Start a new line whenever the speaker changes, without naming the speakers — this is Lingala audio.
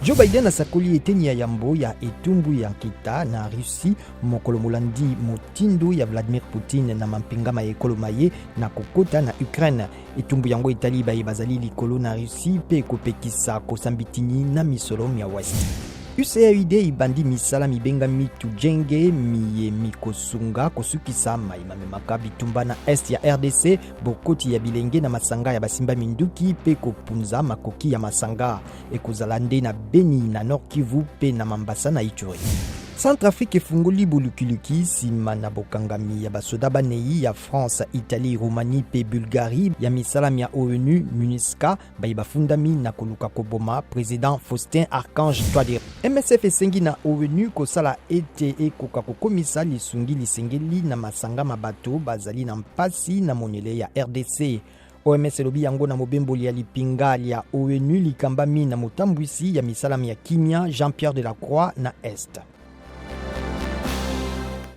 Joe Biden asakoli eteni ya yambo ya etumbu ya nkita na Russie mokolo molandi motindo ya Vladimir Poutine na mampinga ma ekolo maye na kokota na Ukraine. Etumbu yango etali baye bazali likolo na Russie mpe ekopekisa kosambitini na misolo mya West. UCAID ibandi misala mibengami Tujenge miye mikosunga kosukisa mai mamemaka bitumba na est ya RDC, bokoti ya bilenge na masanga ya basimba minduki mpe kopunza makoki ya masanga. Ekozala nde na Beni na Nord Kivu mpe na Mambasa na Ituri. Centrafrique efungoli bolukiluki nsima na bokangami ya basoda banei ya France, Italie, Roumanie mpe Bulgarie ya misala mya ONU MINUSCA baye bafundami na koluka koboma president Faustin Archange Touadéra. MSF esengi na ONU kosala ete ekoka kokomisa lisungi lisengeli na masanga ma bato bazali na mpasi na monyele ya RDC. OMS elobi yango na mobemboli ya lipinga lya ONU likambami na motambwisi ya misala mya kimia Jean-Pierre Delacroix na Est.